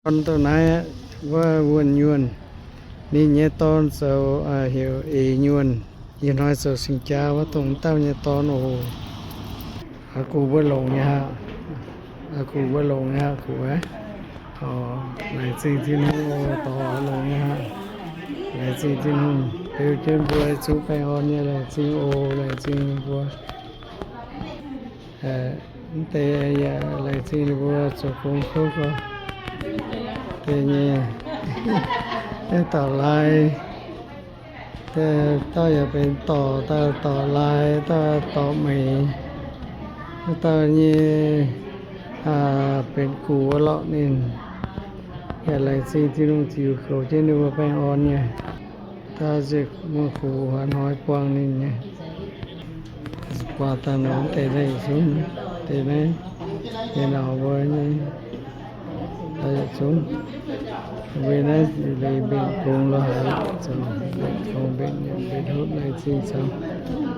Dorn dongh naaiv aqv, wuov Wuonh Nyuonh. Ninh nyei dorn zoux heuc Eix Nyuonh. Ih hnoi zoux sing-jaa wuov dongh dauh nyei dorn oc. Aa, gux mbuo longx nyei aqv. Aa, gux mbuo longx nyei aqv, gux aqv. Laengz zingh Tin-Hungh oc, dorh longx nyei aqv. Laengz zingh Tin-Hungh beu jienv mbuo zuqc baengh orn nyei. Laengz zingh oc, laengz zingh mbuo. Mv deix yaac laengz zingh ninh mbuo zoux gong kouv gorx. Deix nyei, dauh dorc lai, dauh yaac benx dorc, dauh dorc lai, dauh dorc meix, dauh nyei benx gux lorqc ninh. Yaac laengz zingh Tin-Hungh ziux kouv jienv ninh mbuo baengh orn nyei. Dauh ziouc mungh gux hnoi buangh ninh nyei. Buangh daaih nor deix naaiv yietc zungv, deix naaiv, deix naaiv mbuo nyei, yietc zungv. Weic naaiv leiz mbenc gong lo haaix, mbenc gong mbenc nyanc mbenc hopv laengz zingh camv.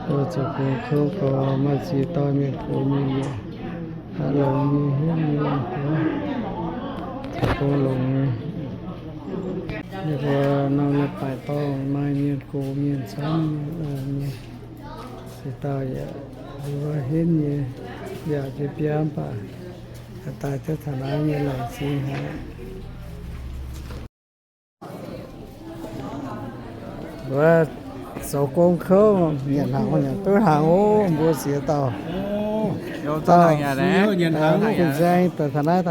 Mbuo zoux gong kouv gorx maaih ziex dauh mienh gox mienh yaac longx nyei, hiuv nyei, zoux gong longx nyei. Ninh mbuo norm leiz-baaix dorngh maaih mienh gox mienh camv nyei, ziex dauh yaac henv nyei, yaac jiex biaa mv baac daaih jienv taux naaiv nyei laengz zingh haic. Mbuo zoux gong kouv nyanc hnaangx, nyanc duqv hnaangx oc, mbuo ziex dauh. Dauh fin-saeng daaih taux naaiv,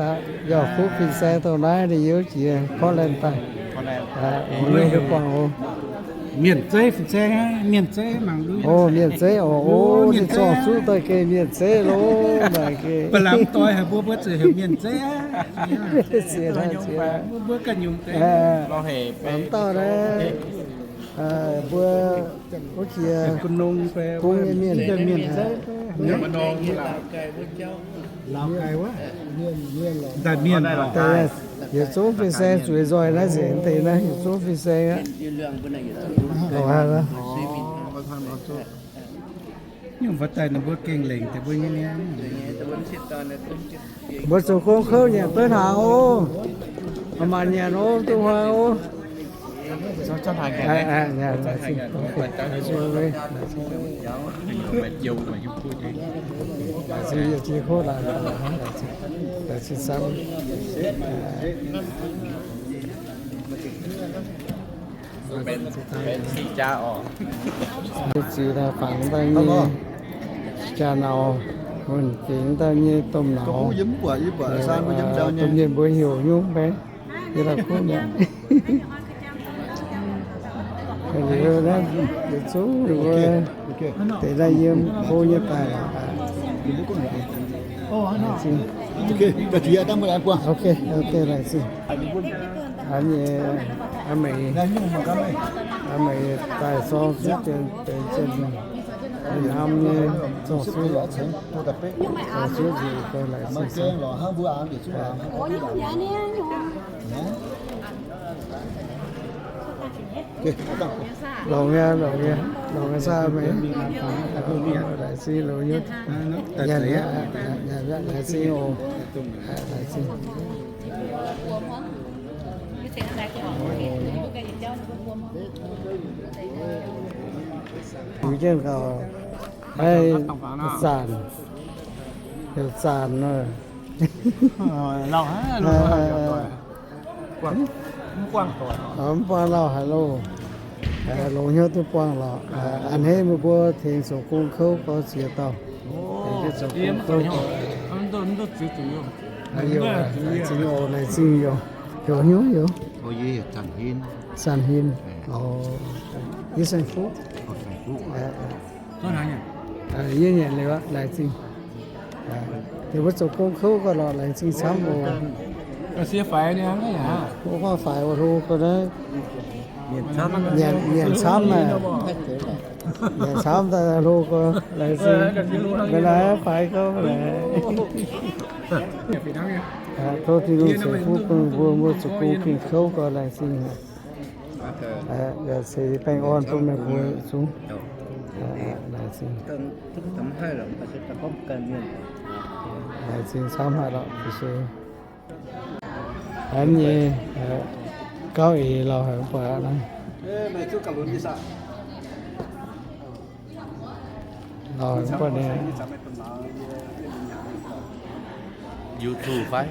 yaac kuv fin-saeng dongh naaiv, ninh yiem jiex Portland daaih. Buangh oc. Mienh zeiv fin-saeng, mienh zeiv mangc duqv. O, mienh zeiv oc, o, ninh zorng zuqv daaih gengh mienh zeiv loh, mangc gengh. Mv dauh naaiv, mbuo wuov jiex kungx nyei mienh. Yietc zungv fin-saeng zueiz nzoih naaiv nzengc, deix naaiv yietc zungv fin-saeng aqv. Mbuo zoux gong kouv nyanc duqv hnaangx oc. Maaih nyanc oc, duqv hnaangx oc. Ziux daaih fangx daaih nyei jaa-nauz, wuonh dingc daaih nyei domh nauz, domh mienh mbuo heuc nyungc mbaengx, yie daaih kuv mi'aqv. Liuz naaiv yietc zungv ninh mbuo deix daaih yiem hlo nyei daaih. Ok, ok, laengz zingh. Aa, nyei, aa, meix, aa, meix daaih zorng zuqv dien, dien, dien hnamv nyei zorng zuqv lorqc, zorng zuqv nzuqc daaih laengz zingh. Longx nyei, longx nyei, longx nyei saah meix. Laengz zingh longx nyei. Nyanc, nyanc, laengz zingh oc. Laengz zingh. Liuz jienv gauh, haiz, zaanc, heuc zaanc nor. Mv buangh lauh haaix loh. Longx hnyouv duqv buangh lorqc. A'hneiv meih mbuo tengx zoux gong kouv gorx ziex dauh. Tengx jienv zoux gong kouv. Laengz zingh oc, laengz zingh yoc. Heuc hnyouv yoc. Zaanc Hin. Yie Saeng Fuqv. Yie nyanc liuz aqv, laengz zingh. Ninh mbuo zoux gong kouv gauh lorqc, laengz zingh camv oc. Mbuo gorngv faix wuov hlo gau naaiv. Nyanc camv, nyanc camv daaih hlo gau, laengz zingh. Maiv naaiv faix gau naaic. Tov Tin-Hungh ceix fuqv bun mbuo, mbuo zoux gong ging kouv gau, laengz zingh. Yaac ceix baengh orn bun meih mbuo yietc zungv. Laengz zingh. Laengz zingh camv haic lorqc, fu'jueiv. Haiz nyei, gauv eix lauh haic mv baac naaiv. Lauh haic mv baac naaiv. YouTube fai?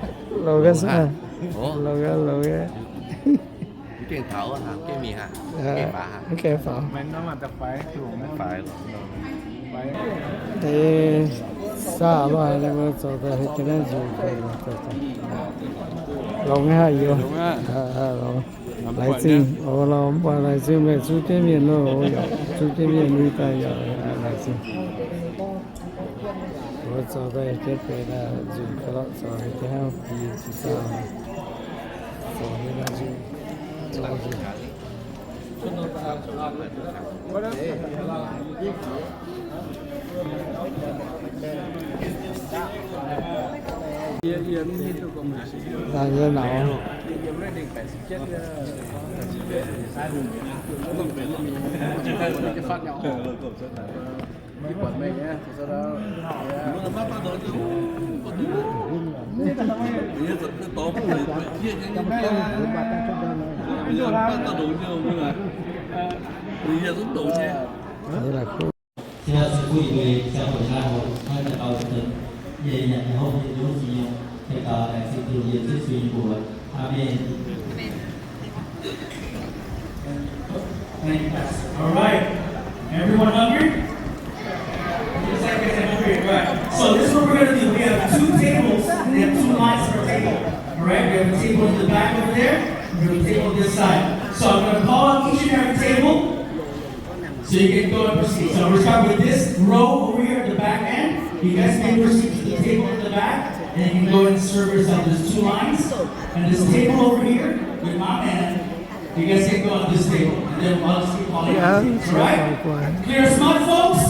Lauh gaax, lauh gaax, lauh gaax. Mv gaengh faaux. Deix saah lo haic, mbuo zoux daaih heuc jienv naaiv nzunc. Longx haic yoc. Laaix zingh oc, lauh mv baac laaix zingh meih zuqc jienv mienh lo, zuqc jienv mienh lui daaih yaac laaix zingh. Mbuo zoux daaih jienv deix nzunc ga'lorqc zoux heuc jienv hnangv fih ziqc zaangh. Zoux nyei nzunc. Laanh yie nauz. Amen. Thank you, Pastor. All right. Everyone hungry? Looks like you're hungry. Right. So this is what we're gonna do. We have two tables. We have two lines per table. All right. We have a table in the back over there. We have a table on this side. So I'm gonna call on each and every table. So you can go and proceed. So we're starting with this row over here at the back end. You guys can proceed to the table at the back, and you can go and serve yourself. There's two lines, and this table over here with my man. You guys can go on this table, and then I'll just keep calling your names, all right? Clear as mud, folks?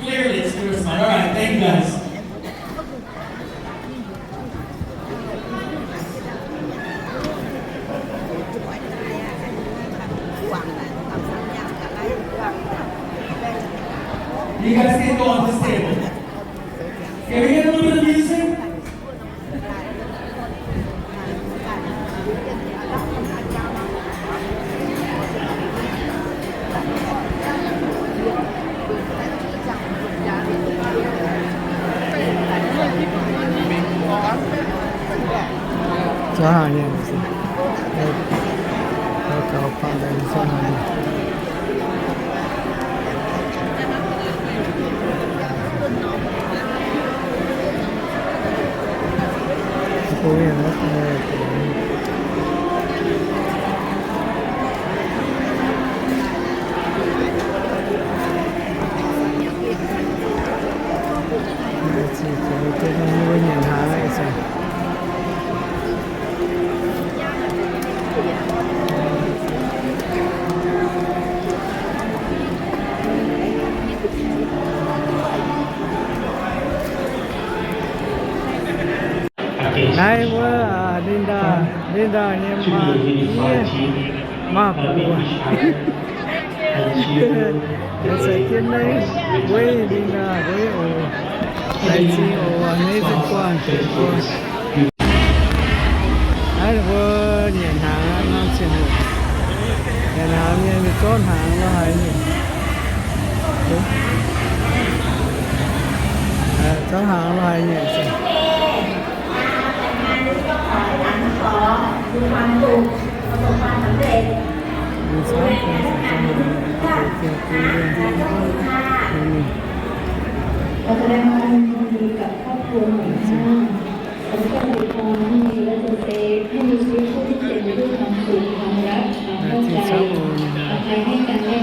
Clearly, it's clear as mud. All right, thank you, guys. You guys can go on this table. Can we get a little bit of music? Naaiv wuov, aa, Linda, Linda nyei maa, yie, maa-buoc. Za'gengh naaiv weiv Linda weiv oc. Laaix zingh oc, naaiv zinh guanh. Naaiv mbuo nyanc hnaangx aqv, norm cien-hopc. Nyanc hnaangx nyei, mingh zorqv hnaangx lo haaix nyungc. Zorqv hnaangx lo haaix nyungc. Mingh zorqv hnaangx, ขอแสดงความยินดีกับครอบครัวของท่าน ขอพระเจ้าอวยพรให้มีและโจเซฟ ให้มีชีวิตคู่ที่เต็มไปด้วยความสุข ความรัก ความเข้าใจ อภัยให้กันและ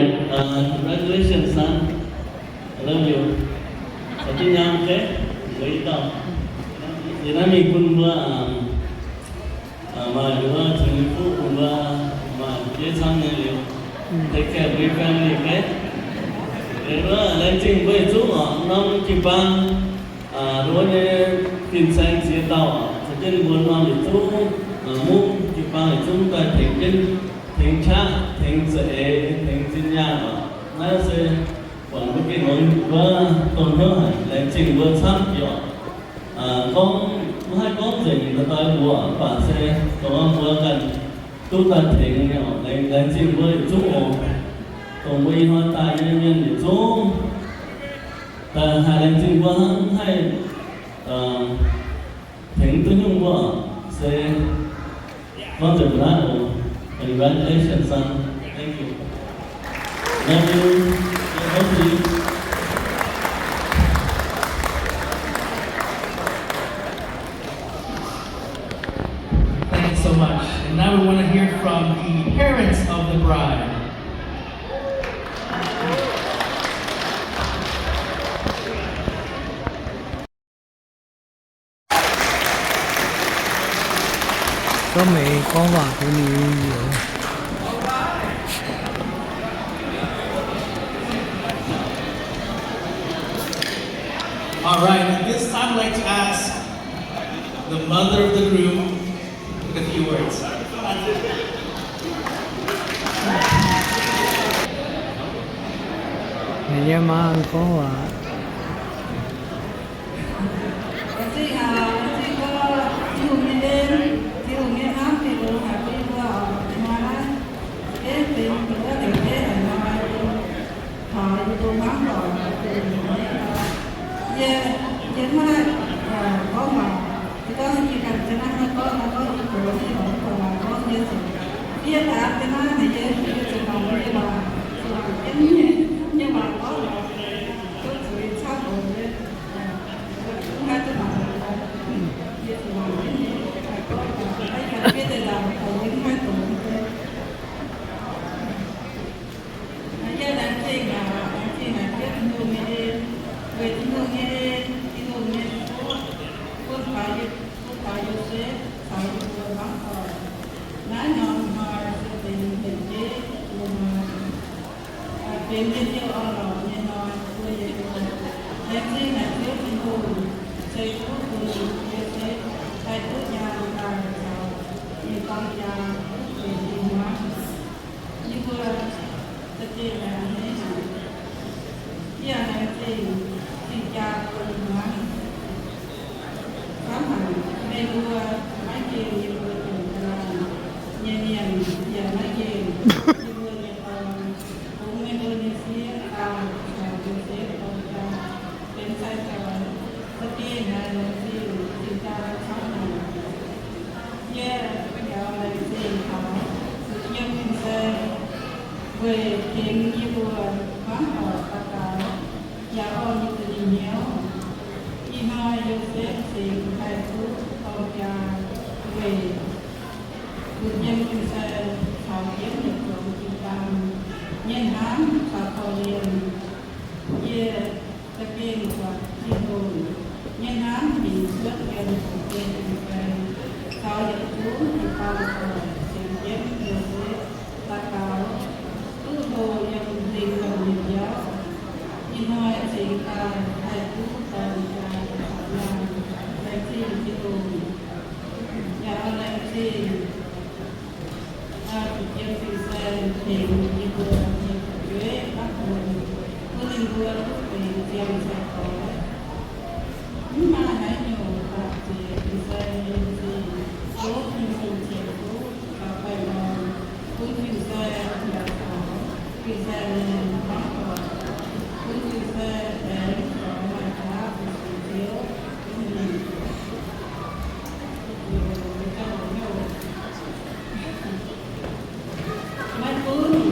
Congratulations, son. I love you. Caux jienv nyaam, okay? Mbuo i dauh. Yie naaiv mingh bun mbuo, maaih nduov cunx nyei fuqv bun mbuo, maaih jiex camv nyei liuz, take care of your family, okay? Liuz wuov laengz zingh mbuo yietc zungv oc, norm jiu-baang, nduov nyei fin-saeng ziex dauh oc, caux jienv mbuo norm yietc zungv, mungv jiu-baang yietc zungv daaih tengx jienv, tengx qaqv, tengx za'eix, tengx zinh nyaanh oc. Naaiv se buatc mbuo gengh longx wuov, dongh hnyouv haic, laengz zingh mbuo camv jiex oc. Gorngv maiv haih gorngv nzengc daaih mbuox, mv baac se dongh mbuo ganh duqv daaih tengx nyei oc. Laengz zingh mbuo yietc zungv oc. Dongh mbuo ih hnoi daaih nyei mienh yietc zungv, daaih haih laengz zingh mbuo hnangv haih tengx duqv nyungc mbuo se gorngv nzengc mbuo naaiv oc. Congratulations, son. Thank you. Love you. Love you. Thank you so much. And now we want to hear from the parents of the bride. Gorngv meih gorngv waac bun ninh yoc. All right, at this time, I'd like to ask the mother of the groom a few words. Ninh nyei maa gorngv waac. Laengz zingh, laengz zingh gorngv Tin-Hungh nyei en, Tin-Hungh nyei hnamv, Tin-Hungh haic bun yie mbuo oc. Ih hnoi naaiv, beiv benx wuov lengc jeiv haic hnoi, taux yie mbuo hmuangv doic, yie, yie maiv haih gorngv waac. Yie gorngv yie ganh za'naaiv maiv gorngv, maiv gorngv yie gox nyei waac, mv baac gorngv yie zuqc fiev daaih za'naaiv naaic, yie, yie zuqc mangc yie waac, zuqc mangc jienv yie nyei waac gorngv, duqv zuiz camv oc. Yie laengz zingh, laengz zingh naaic jienv Tin-Hungh nyei en, weic Tin-Hungh nyei en, Tin-Hungh nyei fuqv, bun faaux, bun faaux Yosepv caux yie mbuo hmuangv doic. Naaiv norm hnoi se benx lengc jeiv nyei hnoi, benx njien-youh orn-lorqc nyei hnoi bun yie mbuo. Laengz zingh naaic Ziouv Tin-Hungh ceix fuqv bun Yosepv haih duqv nyaanh daaih caux ninh dorng jaa duqv benx i hmuangv. Yie mbuo za'gengh laengz zingh, yie laengz zingh, zingh jaa bun i hmuangv. Camv haic, meih mbuo maiv gengh yie mbuo nyei ga'naaiv nyei mienh, yaac maiv gengh yie mbuo nyei dorn, bungx meih mbuo nyei sieqv daaih caux Yosepv dorng jaa benx sai-zoux. Za'gengh haiz laengz zingh, zingh jaa camv haic. Yie yaac laengz zingh taux zuqc yiem fin-saeng weic tengx yie mbuo hmuangv doic daux gaux, yaac orn yie mbuo nyei hnyouv. Ih hnoi Yosepv cingx haih duqv dorng jaa weic zuqc yiem fin-saeng caux jienv yietc zuangx jiu-baang, nyei hnamv caux korv-lienh. Yie za'gengh buatc Tin-Hungh nyei hnamv hinc cuotv yiem zuqc yiem fin-saeng caux yietc zungv jiu-baang doic cingx jienv Yosepv daux gaux, duqv hlo yiem lingh wuonh nyei jauv. Ih hnoi cingx daaih haih duqv dorng jaa caux nyaanh, laengz zingh Tin-Hungh. Yaac laengz zingh zuqc yiem fin-saeng tengx yie mbuo nyei fu'jueiv mapv hmuangx, bun ninh mbuo duqv benx ziangh sai-gorx. Mv maaih haaix nyungc baac ziex fin-saeng nyei zingh, tov Tin-Hungh ceix fuqv caux baengh orn bun fin-saeng yaac caux fin-saeng nyei hmuangv doic, bun fin-saeng aengx corc maaih qaqv bun Ziouv, bun ninh maiv gunv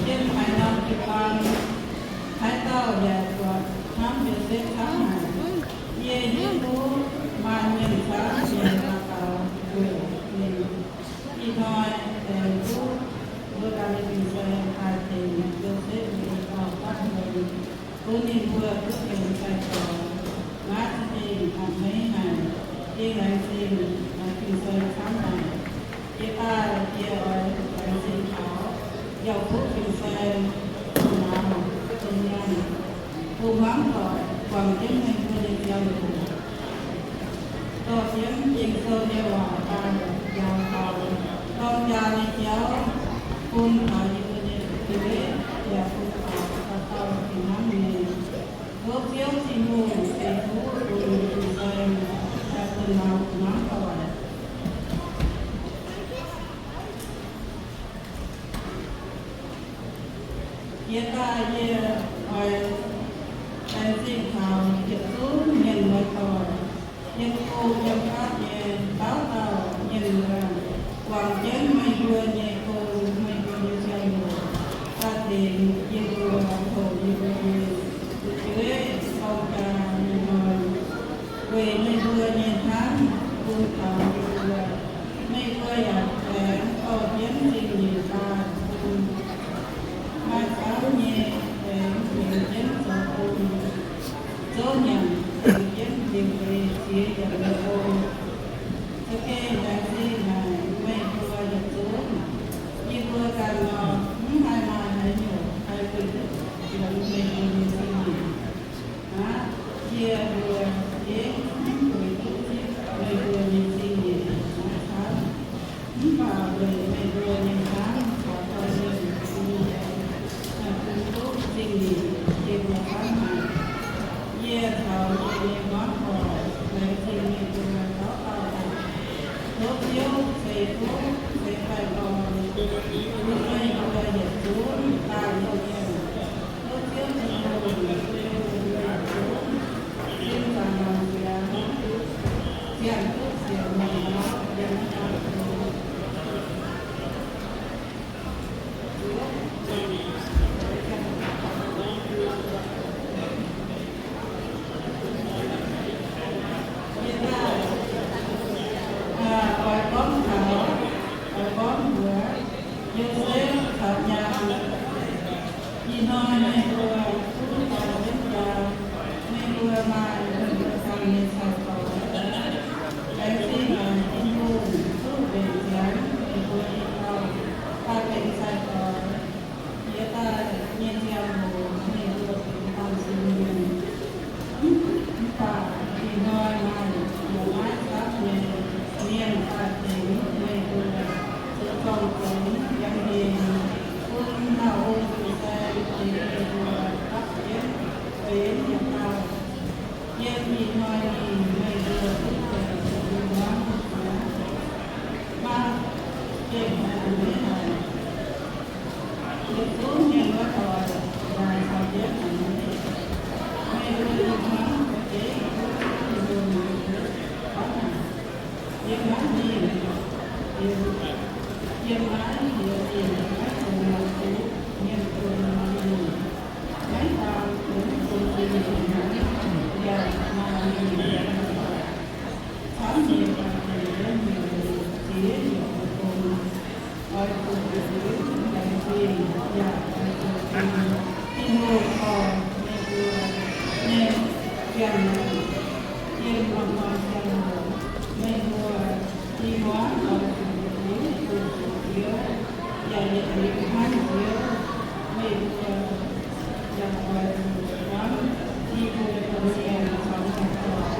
yiem haaix norm jiu-baang, haaix dauh yaac buatc hnamv Yosepv camv Yie laengz zingh Ging-Sou camv haic. Yie daaih yie oix laengz zingh taux Yauh Fuqv Ging-Sou, nauz, domh nyaanh, bun hmuangv doic guangc jienv meih mbuo nyei ziangh hoc, dorh jienv Ging-Sou nyei waac daaih njaaux taux dorng jaa nyei jauv, bun taux yie mbuo nyei fu'jueiv, yaac bun taux dauh dauh fih hnangv nyei. Tov Ziouv Tin-Hungh ceix fuqv bun Ging-Sou daaih bun nauz hmuangv doic. Jiex daaih yie oix laengz zingh taux yietc zungv mienh muoz-doic, yiem gong yiem fatv nyei dauh dauh mienh muoz, guangc jienv meih mbuo nyei gong, meih mbuo nyei ziangh hoc, daaih tengx yie mbuo, tongx yie mbuo nyei fu'jueiv dorng jaa nyei hnoi, weic meih mbuo nyei hnamv bun taux yie mbuo. Meih mbuo yaac aengx dorh jienv zingh nyeic daaih bun maaih camv nyei aengx tengx jienv zoux gong, zouv nyanc tengx jienv liuc deix ziex yiemc nyei gong. Za'gengh laengz zingh haic meih mbuo yietc zungv. Yie mbuo ganh nor mv haih maaih haaix nyungc haih guix duqv nzuonx meih mbuo nyei zingh nyeic. Aqv, yie mbuo yeiv mv guix duqv zipv meih mbuo nyei zingh nyeic maiv camv. Mv baac weic meih mbuo nyei hnamv caux dorh mienh bun yie, bun duqv zingh nyeic yie mbuo camv haic. Yie caux yie nyei hmuangv doic laengz zingh meih mbuo dauh dauh. Tov Ziouv ceix fuqv ceix baengh orn bun meih mbuo yietc zungv daaih nyei mienh. Tov Ziouv Tin-Hungh bun meih mbuo yietc zungv sin zaangc nangc ziangx, ziangh duqv sienx longc nor yiem naaiv daaih. Yie daaih, aa, oix gorngv taux, oix gorngv mbuox Yosepv caux nyaanh. Ih hnoi meih mbuo duqv dorng jienv jaa, meih mbuo maaih meih mbuo ganh nyei cai-doix. Laengz zingh haic Tin-Hungh duqv mbenc nziaamv meih mbuo i dauh daaih benx cai-doix. Jiex daaih nyei ziangh hoc meih mbuo benx baamh gen mienh. Mv baac ih hnoi maaih yaac maiv camv nyei mienh daaih tengx meih mbuo zoux zorng-zoux yiem hingh, bun Tin-Hungh Tin-Saeng tengx meih mbuo gapv jienv benx yietc dauh. Yiem ih hnoi mingh meih mbuo duqv benx Tin-Hungh hmuangv nyei. Maa, gengh haic maiv haic. Yietc zungv mienh muoz-doic yaac caux jienv haic nyei. Meih mbuo ih hnoi za'gengh duqv Tin-Hungh nyei camv haic. Yiem naaiv mingh, yiem, yiem naaiv mingh, maiv dungx lorz zuqc mienh bun mingh, maiv dungx bun zingh nyeic hnangv, yaac maaih mienh muoz-doic camv nyei daaih tengx jienv mingh ziex yiemc nyei gong. Oix zuqc yietc liuz laengz zingh yaac oix zuqc bun Tin-Hungh dorh meih mbuo nyei ziangh maengc yiem norm-norm ziangh hoc. Meih mbuo ih hmuangx oix zuqc yietc liuz bun zuqc Ziouv, yaac yietc liuz hnamv Ziouv. Meih mbuo yaac oix zuqc hnamv Tin-Hungh nyei domh mienh caux meih doic,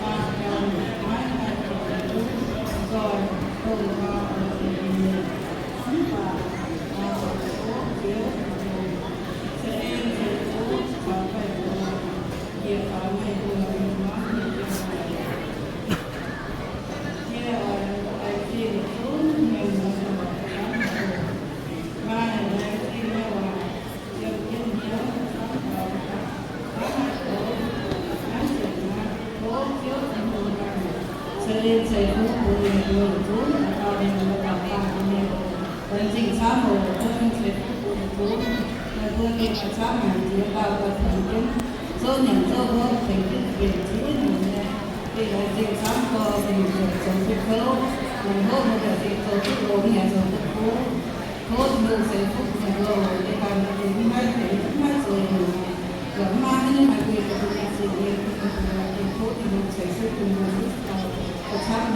maaih ganh maiv haih zoux duqv nzoih dongh gau oix zuqc nyei. Mv baac maaih doic tov Ziouv Tin-Hungh ceix en ceix fuqv caux baengh orn njiec taux meih mbuo nyei hmuangv nyei ziangh hoc. Yie oix laengz zingh yietc zungv mienh muoz-doic camv haic oc. Maaih laengz zingh nyei waac yiem jienv hnyouv camv haic. Hnangv naaiv zoux, naaiv sienx naaiv, tov Ziouv Tin-Hungh ganh ceix en ceix fuqv bun meih mbuo yietc zungv dauh dauh mienh muoz-doic daaih nyei. Laengz zingh camv oc. Tov Tin-Hungh ceix fuqv bun yietc zungv meih mbuo gengh camv haic, jiex daaih daaih tengx jienv zouv nyanc zouv hopv, tengx jienv mbenc ziex nyungc nyei. Gengh laengz zingh camv dorh mingh zoux duqv kouv, mangc hopv mbuo yaac gengh zoux duqv longx yaac zoux duqv kuv. Tov Tin-Hungh ceix fuqv bun meih mbuo oc. Yie ganh mbuo gengh maiv haih tengx, maiv haih zoux nyungc, yaac maiv maaih haaix nyungc haih guih duqv mbuo nyei zingh nyeic. Yie mbuo gengh tov Tin-Hungh ceix fuqv bun mbuo duqv dauh. camv